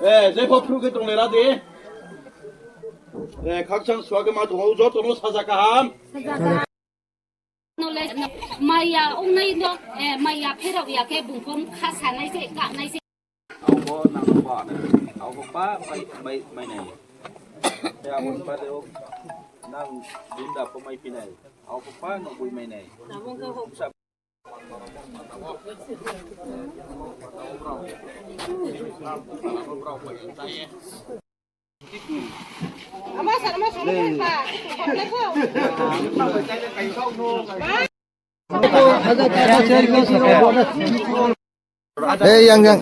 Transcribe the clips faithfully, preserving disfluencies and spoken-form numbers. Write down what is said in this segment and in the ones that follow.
Eh, jepho phru khe tonglai ra di. Eh, khakchang suwa khe ma tongo, jotono saja kaham. Maya ongnai no, eh, maya pherok ya khe bungkhom kha sanai se, kanai se. Abo nang pa, abo pa mai, mai, mai nai. Ya abo pa de o nang dunda po mai pinai. Abo pa no bui mai nai. Hey, yang, yang.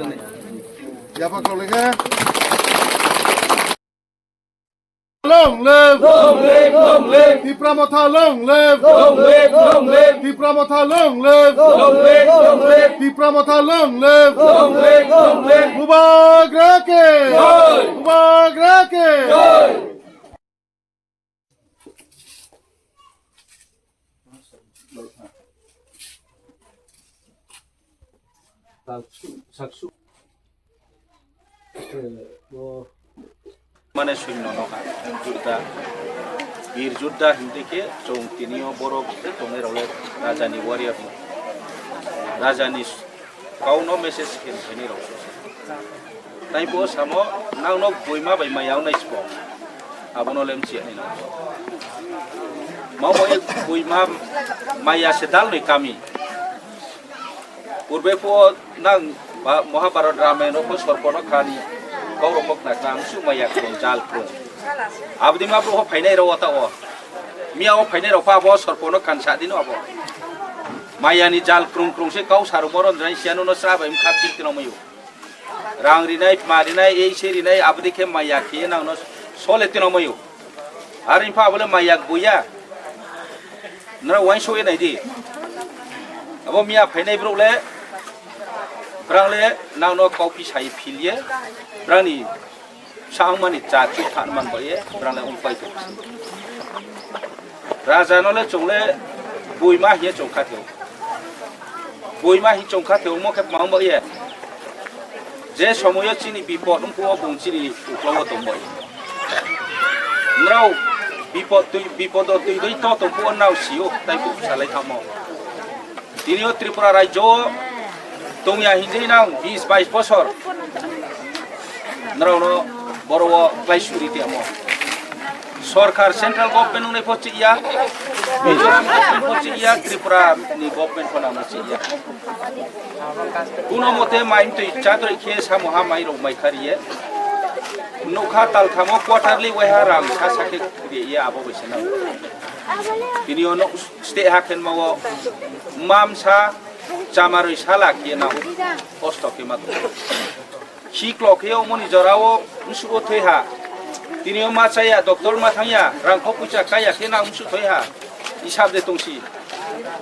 Siapa kau lagi? Long live! Long live, long live! Tipra Motha long live! Long live, long live! Tipra Motha long live! Long live, long live! Tipra Motha long live! Long live, long live! Bubagra ke! Jai! Bubagra ke! Jai! Saksu, saksu. Mane suimno nokha, Jodha, Bir Jodha hingdi khe chwng tini o borok tei tongnai rok le raja ni warrior no, raja ni kau no message khe phainai rok se. Tai bo samo nang no boima bai maya wngnai se bo, abo no le mchiya ni nang. Mamo ek boima maya se dal ni kami. Purbe pho nang ba Mahabharat Ramayana pho sorpo no khani kau rok kok na kang su maya krung jal krung. Abdi ma bro phainai ro wata o. Miya o phainai ro pha bo sorpo no khan sa dino abo. Maya ni jal krung krung se kau saru moron jai sianu no sra bai mkha tik tino mayu. Rang rinai, ma rinai, ei se rinai, abdi khe maya khe nang no sole tino mayu. Ar in pha abole maya buya. Nara wain so nai di. Abo miya phainai bro le, brang le nang no kau pi sai phil ye, brang ni Sa wngmani cha chuk phan man bo ye, brang le wng pai tong. Raja no le chwng le buima hiye chwng kha theo. Buima hi chwng kha theo mo khe ma wng bo ye. Je somoyo chini bipod wng phuo bung chini uklo o tong bo ye. Nrao bipod twi, bipodo twi doi to tong phuo nrao sio tai bu salai thamo. Tini o Tripura rajyo o tongya hinjai nang bis bais bosor. Norokno boro o klai suri tiyamo. Sorkar central government wngnai pho chihya, Mizoram government pho chihya, Tripura ni government pho nangno chihya. Kuno mote mai mtwi chadroi khe samoha mai rok mai khariye. Nokha talthamo quarterly waiha rang sa sa khe riya abo bai se nang. Tini o nok State ha khenma o mamsa chamarwi sala khe nang kosto khe ma tongo. Khiklo khe omoni jora o msu o thwi ha. Tini o ma chaya, doctor ma thangya, rang kho puisa kaya khe nang msu thwi ha. Isab de tongsi.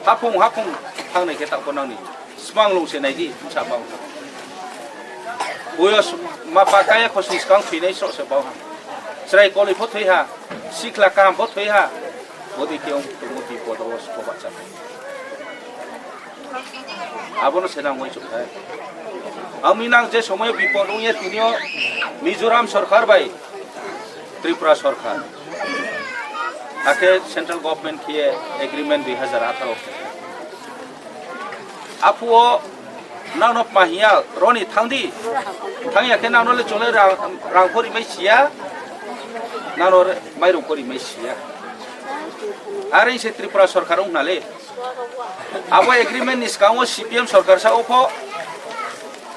Haphung haphung thangnai khe tako nangni. Swbang lung se nai di, bwsa bang. Boyos ma pa kaya khosni swkang thwinai srok se bang ha. Chwrai kolwi pho thwi ha, sikla kaham pho thwi ha. Bodi khe ong tongmo bipod o sbo bacha. Abono se nang uaisuk thai. Ang mi nang je somoyo bipod ong ya tini o Mizoram sorkar bai Tripura sorkar. Hakhe central government khe agreement dui hazar atharo khe. Aphuo nangno pahiya roni thangdi. Thangya khe nangno le chole rang, rang pori mai siya. Nangno re, mairung pori mai siya. Are se Tripura sorkar wngna le. Abo agreement ni swkango C P M sorkar sa opho.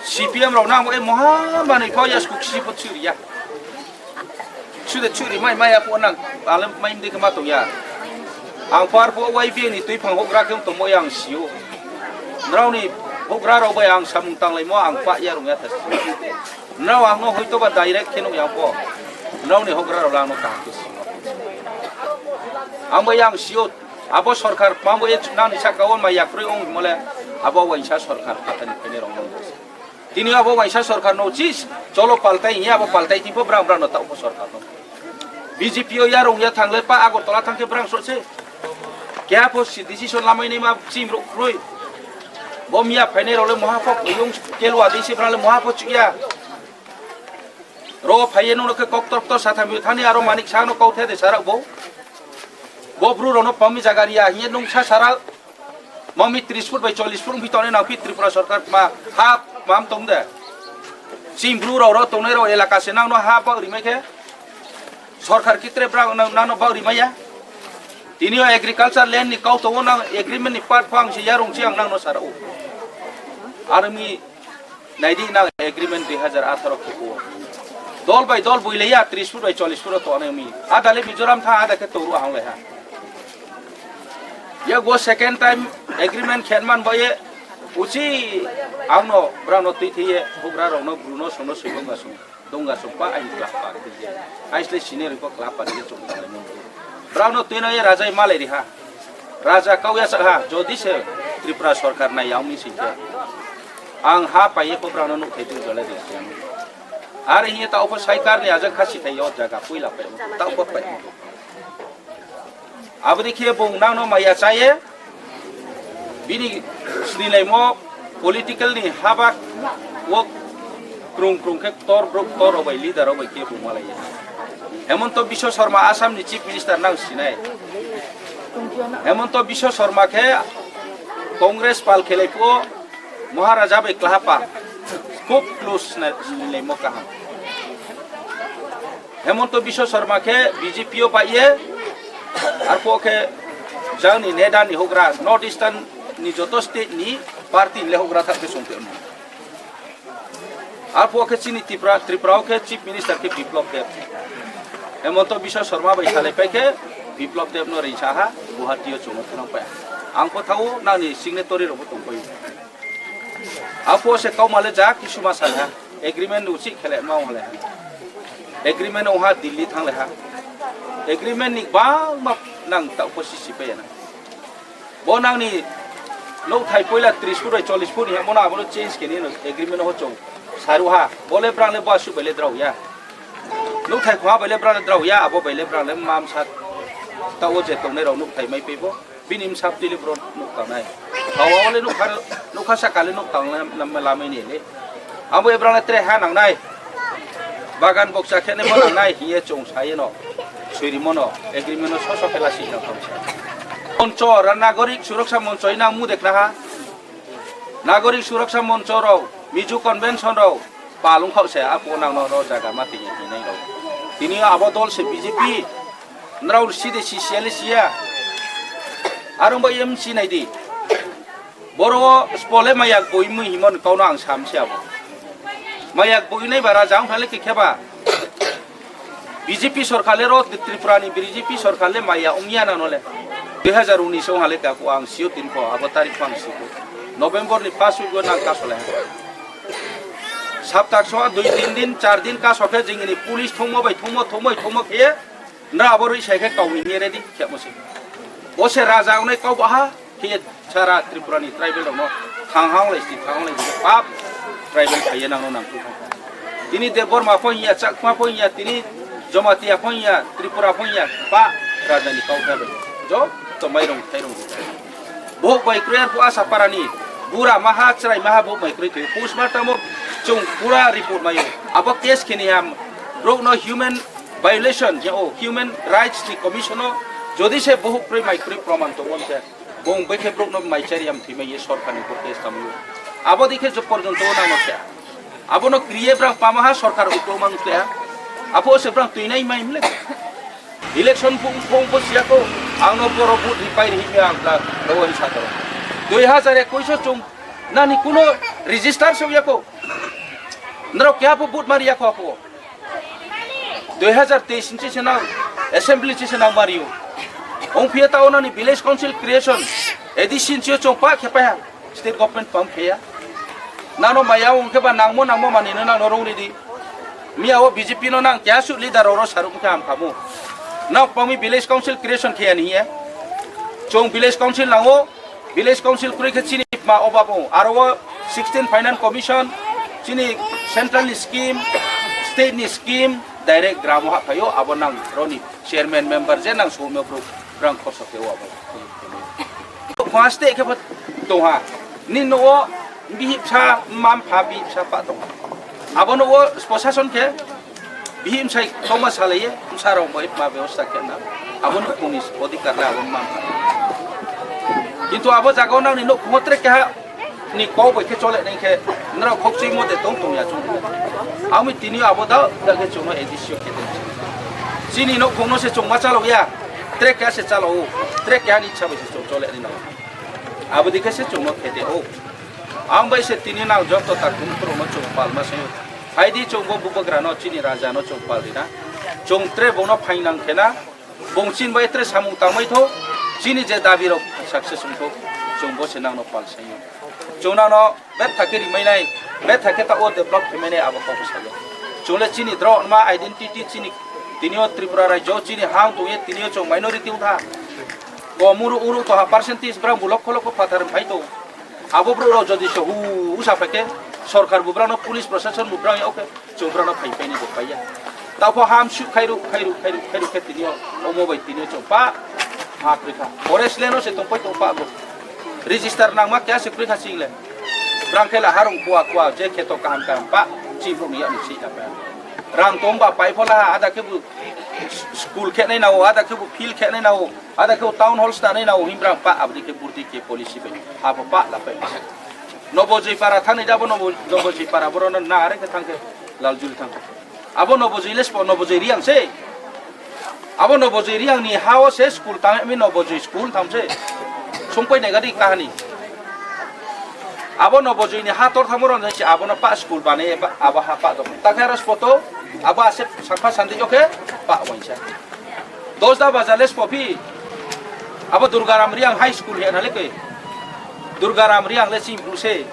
C P M rok nang bo e moha manwi pho ya sku kisi pho chiriya. Sude churi mai mai apo nang, ale mai mde kema tong ya. Ang par po Y B A ni twi phang hogra khe tongmo yang sio. Nrao ni hogra rok bai ang samung tanglaimo ang pa ya rung ya thas. Nrao ang no hoito ba direct khe nung yang po. Nrao ni hogra rok ang no kaham khe sio. Ang bai yang sio, abo sorkar pambo e nang ni saka o mai yakroi ong mole, abo waisa sorkar phatani phene rong nang. Tini abo waisa sorkar no chis cholo paltai hiya abo paltai tipo brang brang no taubo sorkar no. B J P o yarung ya thangle pa Agartala thangke brang so se. Kya po si decision lamai nei ma chim ro kroi. Bom ya phainai role moha po yung kelwa dei se brang le moha po chukya. Ro phaiye nungno khe kok tor tor satham thani aro manik sano kau the de sarak bo. Bo bru rono pami jaga riya hiye nung sa sarak. Mami tris foot bai chollis foot wngpi tongnai nangpi Tripura sorkar ma ha mam tong de. Chini bru rok ro tongnai rok elaka se nangno ha bak rimai khe. Sorkar kitre bra nang-, nangno bak rimai ya. Tini o agriculture land ni kau tongo nang agreement ni part phang se yarung chi ang nangno sara o. Army Naidi nang agreement dui hajar atharo khe kuo. Dol bai dol builaiya tris foot bai chollis foot to anai mi. Ada le Mizoram tha ada khe toru ahang lai ha. Ya go second time agreement khen man boye uchi angno brano twi thiye bugra rokno bruno sono sibong gasung. Dongga sung pa ain klap pa khe je. Aisle sine rikho klap pa khe chung tang lai mon. Brano twi no ye raja malai ri ha. Raja kau ya sak ha, jodi se Tripura sorkar nai yaung ni sing khe. Ang ha paiye ko brano nuk thai tu jole de siang. Are hiye ta upo saikar ni ajak khasi thai yo jaga puila pai. Ta upo pai. Aboni khe bung nangno maya chaye. Bini sinilaimo political ni habak o krung krung khe ktor brok ktor rok bai leader rok bai khe bung malaiya. Hemonto Biswa Sharma Assam ni chief minister nang sinai. Hemonto Biswa Sharma khe Congress pal khelai phuo Maharaja bai klahapa khub close sinai, sinilaimo kaham. Hemonto Biswa Sharma khe B J P o baiye, arphuh khe jangni neda ni hugra North Eastern ni joto state ni party ni le hugra thang khe songkhe. Arphuh khe chini Tripura, Tripura o khe Chief Minister khe Biplab Deb. Hemonto Biswa Sharma bai salai pai khe Biplab Deb no rinsa ha Guwahati o chwngno thwnang pai. Ang kotha o nangni signatory rok bo tong pai. Apo se kau male ja kisuma salha. Agreement uchi khele ma wale. Agreement oha Delhi thang leha. Agreement ni bang ma nang ta upo si si pe na. Bo nang ni nok thai poila tris foot bai chollis foot ni ha mo na abo change ke ni no agreement ho chong. Saru ha. Bole brang le ba su bele drau ya. Nok thai kho ha bele brang le drau ya abo bele brang le mam sat. Ta o je tong ne rau nok thai mai pe bo. Bini msap tili bro nuk tangnai. Hawa wale nuk har nuk hasa kali nuk tangnai lamai ni le. Abo ebrang le tre ha nangnai. Bagan boksa khene mo nangnai hiye chong saye no. Suri mono agreement no soso kela si nang tong sa. Moncho ra Nagorik Suraksa Moncho ina mu dekna ha. Nagorik Suraksa Moncho rok, Mizo Convention rok, palung khao se apo nang no ro jaga ma tini hinai rok. Tini abo dol se B J P. Nrao si de si siya le siya. Arong ba M C nai di. Boro spole mayak boi mui himon kau no ang sam siya bo. Mayak boi nai bara jang phale ke kheba. B J P sorkar le ro Tripura ni B J P sorkar le maya ongya na no le. Dui hajar unis o hale ka ko ang sio tin ko abo tarik pang si ko. November ni pas week o nang ka sole. Saptak so dui tin din char din ka sokhe jingni police thongmo bai thongmo thongmo thongmo khe. Nra abo rwi sai khe kaui ni ready khe mo se. Bo se raja ongnai kau baha khe sara Tripura ni tribal rok no thang hang lai si thang hang lai si pap tribal khaiye nang no nang tu. Tini Debbarma pho hiya, Chakma pho hiya, tini Jamatia pho hiya, Tripura pho hiya, pa raja ni kau khe bai. Jo to mai rong thai rong. Bohok bai kre ar pho Asapara ni bura maha chrai maha bohok bai kre thwi. Postmortem o chung pura report mayo. Abo case khe ni ham. Rok no human violation, je o human rights ni commission o jodi se bohuk kroi mai kroi proman tongo hwnkhe, bong bai khe borok no mai chari yam thwi mai ye sorkar ni bo case tamo. Abo dikhe je porjonto o nang khe. Abo no kriye brang pama ha sorkar uklo mang khe. Abo se brang twi nai mai mle. Election phung phung bo siya ko, ang no boro vote ri pai ri himya ang ta, dawa hi sa toro. Dui hajar ekush o chung nani kuno register se ya ko. Nrok kya bo vote mari ya ko ako. Dui hajar teis ni se nang assembly se nang mario. Ong phiya ta onani village council creation, A D C ni se chong pa khe pa ha, state government pam khe ya. Nano maya ong khe ba nangmo nangmo mani no nang no rong ridi. Miya o B J P no nang kya su leader oro saruk khe ham khamu. Nang pami village council creation khe ya ni ya. Chong village council nango. Village Council kwrwi khe chini ma obabo, aro o sixteen Finance Commission, chini central ni scheme, state ni scheme, direct gramo haphaio, abo nang roni chairman member je nang somyo bro brang khorsa khe o abo. Khwa state khe bo tongha, ni no o bihipsa, mampha bihipsa pa tongha. Abo no o proshashon khe Bihim sai tongma salaiye, bwsarok bai ma bebosta khe na. Aboni kuni odhikar le abo man. Kintu abo jaga o nangni nok khungo tre keha ni kok bai khe chole nai khe, nrao khok chwi mo de tong tong ya chung. Ami tini abo da, da khe chungno A D C o khe de. Chini nok khungno se chungma chalo ya, tre keha se chalo o, tre keha ni cha bai se chung chole ni no. Abo dikhe se chungno khe de o. Ang bai se tini nang joto ta khum khurokno chung palma se. Phaidi chungbo bubagrano, chini rajano chung pal rina. Chung tre bono phainang khena, bung chin bai tre samung tangmai tho, chini je dabi rok success wng tho, chung bo se nangno pal sayo. Chung nangno betha khe rimai nai, betha khe ta o develop khe mai nai abo kok sayo. Chung le chini drok ma identity chini tini o Tripura rajyo chini hang tongye tini o chung minority wng tha. Komuru uru to ha percentage brang bulok kholok ko phatar phai to. Abo bro rok jodi se hu usa phaikhe, sorkar bo brano, police proshashon bo brang ya, okay, chwng brano phai phai ni bo paiya. Tapho ham su khairu, khairu, khairu, khairu khe tini o, omo bai tini o chwng pa, ha kwrwi kha. Forest land o se tong pai tong pa bo. Register nangma kya se kwrwi kha sing le. Brang khe la harung kua kua, je kheto kaham kaham pa, chi bro ni ya ni si ta pa. Rang tong ba pai phola ha, ada khe bo school khe nai na o, ada khe bo field khe nai na o. Ada khe o town hall stanai na o himbrang pa abdi khe burti khe policy bai. Abo pa la pai. Nobojoi para thani da bo nobo-, Nobojoi para boro no na are khe thang khe Laljuli thang khe. Abo Nobojoi le spo Nobojoi Riang se. Abo Nobojoi Riang ni ha o se school tang mi Nobojoi school tham se. Sungpai nai gadi kahani. Abo Nobojoi ni ha tor thamo ron se abo no pa school bane ba abo ha pa dok. Ta khe aro spoto abo ase sakha sandi jo khe pa wainsa. Dosda bazar le spopi. Abo Durgaram Riang High School he na le ke. Durgaram Riang le chini bru se.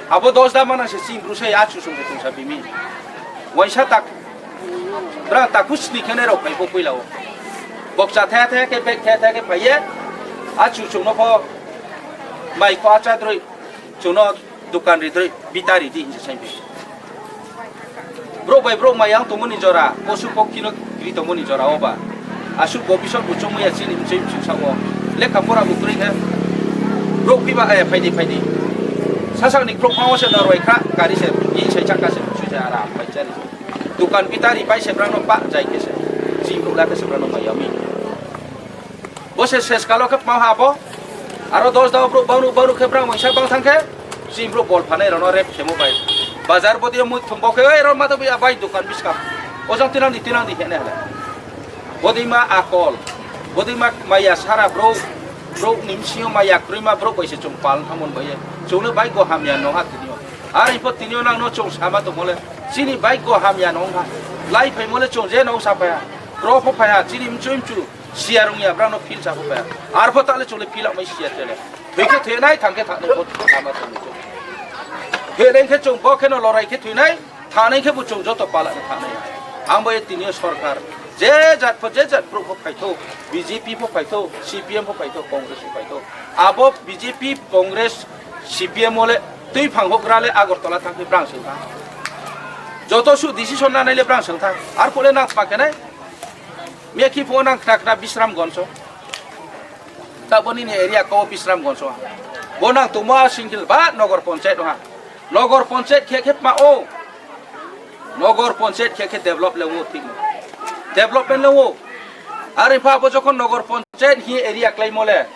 Abo Dosda mana se chini bru se achu sung tungsa bimi. Waisa tak. Bra takus ni khene rok phai bo puila o. Bokcha the the ke bek the the ke phaiye. Achu sung no pho. Mai ko acha droi. Chuno dukan ridroi bita ridi hinsa saimpi. Bro bai bro mayang tongmani jora, posu pokhi no ri tongmani jora oba. Asuk bo bisok bo chumui ya chini mchoi mchoi sa o. Lekha pora bo kwrwi khe. Bro phiba aya phaidi phaidi. Sasak ni krok phango se norwai kha, gari se, yi sai chakka se, sui se ara pai chari. Dukan bita ri pai se brang no pa jai khe se. Ji bro la khe se brang no mayami. Bo se ses kalo khe pma ha bo. Aro dos dao bro bangru bangru khe brang waisa bang thang khe. Chini bro bol phanai rano rep khemo bai. Bazar bodi mui thum bo khe, "Oi, ro ma to bai dukan biskam." O jang tinang di, tinang di hene hala. Bodi ma akol. Bodi ma maya sara bro. Bro ni msio maya kroi ma bro bai se chung pal thamon bai. Chung le bai go hamya no ha tinio. Ari po tinio nang no chung sama to mole. Chini bai go hamya no ha. Lai phai mole chung je no sa phaya. Bro pho phaya chini mchu mchu. Siya rung ya brang no feel sa phaya. Ar pho tale chung le feel mai siya tele. Thoi khe thoi nai thang khe thang nai bo lama thang nai. Thoi nai khe chung bo khe no lorai khe thoi nai, thang nai khe bo chung joto pala nai thang nai. Ang bo e tini o sorkar je jat pho je jat bro pho phaitho, B J P pho phaitho, C P M pho phaitho, Congress pho phaitho. Abo B J P, Congress, C P M o le twi phang hok ra le Agartala thang khe brang se thang. Joto su decision na nai le brang se thang. Ar pho le nang pa khe nai. Mekhi pho nang khna khna Bisramganj o. Ta boni ni area ko Bisramganj o. Bo nang tongma single ba Nogor Panchayat ha. Nogor Panchayat khe khe ma o. Nogor Panchayat khe khe develop le o thik. Development le o. Are pha bo jokhon Nogor Panchayat hi area klai mole.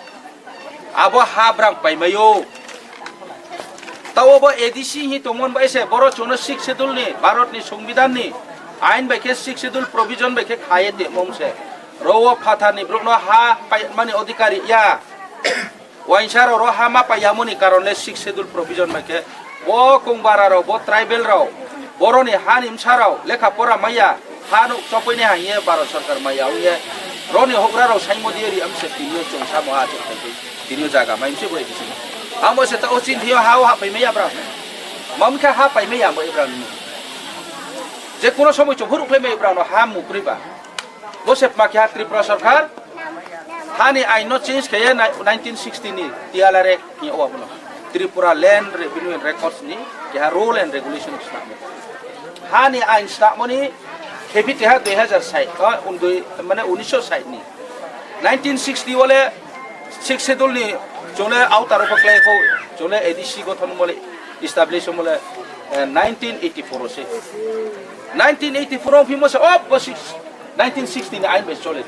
Abo ha brang paimaio. Tao bo A D C hi tongmon bai se boro chwngno Sixth Schedule ni, Bharat ni Songbidan ni ain bai khe Sixth Schedule provision bai khe khaye tongmon se. Ro o phathar ni brokno ha paimani odhikari ya. Wainsa ro ro ha ma paiyamoni karon le Sixth Schedule provision bai khe bo kongbara rok, bo tribal rok, boroni hani bwsa rok lekha pora maya, ha nuk chopoi ni haiye Bharat sorkar maya ongye roni hokra rok saimo diye ri amse tinio chwng samo ha chwng thai tini o jaga mai mse bo A D C. Amo se ta o chin thio ha o ha pai maya bra. Mam khe ha pai maya mo ibra ni. Je kono somoi chwng phuru khlai mai ibra no ha mukri ba. Bo se ma khe ha Tripura sorkar. Hani ain no change khe nineteen sixty ni T L R Act ni o abono. Tripura Land Revenue and Records ni keha rule and regulation snamo. Hani ain snamo ni khebi teha dui hazar sai, o, undui, mane unisho sai ni. Nineteen sixty wale Sixth Schedule ni chole outer of clay ko chole A D C gothon mole establish mole, eh, nineteen eighty-four o se. Nineteen eighty-four o phimo se, oh, bo six, nineteen sixty ni ain bai chole.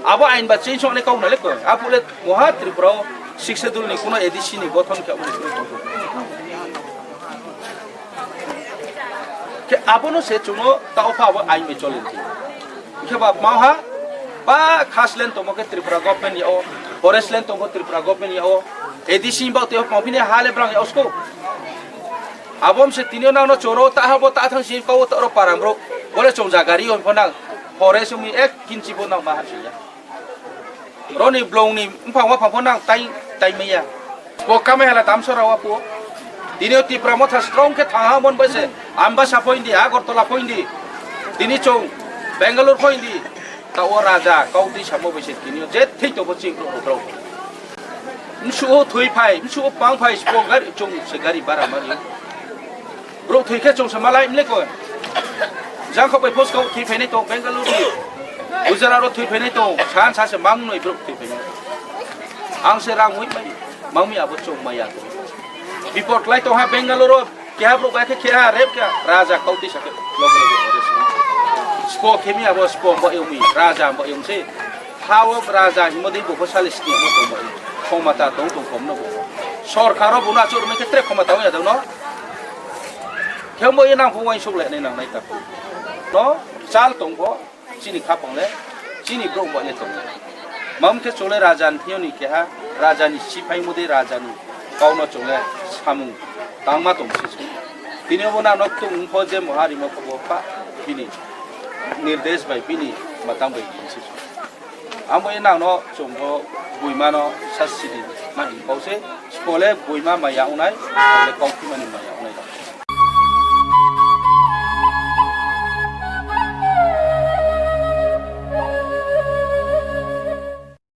Abo ain ba change ongni kau nale ko. Apule moha Tripura o Sixth Schedule ni kuno A D C ni gothon khe abo ni kuno. Ke abono se chungo ta opha abo ain bai chole. Khe ba maha ba khas land tomo ke Tripura government ya o, forest land tomo Tripura government ya o, A D C ba te pang phini hale brang ya osko. Abom se tini nang no choro ta habo ta thang si kau ta ro param bro. Bole chong jagari on phonang. Forest mi ek kinchi bo nang ma hasiya. Roni blong ni mphang wa phang phonang tai tai meya. Bo kame hala tam sora wa po. Tini o Tipra motha strong khe thang ha mon bai se. Ambasa phoindi, Agartala phoindi. Tini chong Bangalore phoindi. Ta o raja kau twi samo bai se tini o je thei to bo ching ro ro. Msuo thwi phai, msuo pang phai, spo gari chung se gari bara mari. Bro thwi khe chung se malai mle ko. Jang kho bai phos kau thwi phainai to Bangalore ni. Gujarat ro thwi phainai to, san sa se mang noi bro thwi phainai. Ang se rang wi mai, mang mi abo chung maya ko. Bipot lai to ha Bangalore ro, kya bro bai khe kya rep kya, raja kau twi sa khe. Log log ro se. Spo khemi abo spo bo yumi, raja bo yum se. Hao raja himodi bo sali sini mo tongbo. Khomata tong tong kom no bo. Sorkaro bo na chur me ketre khomata ya dong no. Khembo ye nang phung wain suk le nai nang nai ta. No, chal tong bo, chini khapang le, chini bro bo le tong. Mam khe chole raja ni thio ni keha, raja ni sipai modi raja ni kau no chole samung tangma tong si. Tini bo na nok tung pho je mohari mo pho bo pa bini nirdesh bai bini matang bai bini si. Amo e nang no chwng bo buima no sasidi ma hin kau se, skole buima maya unai, le kau thumani maya.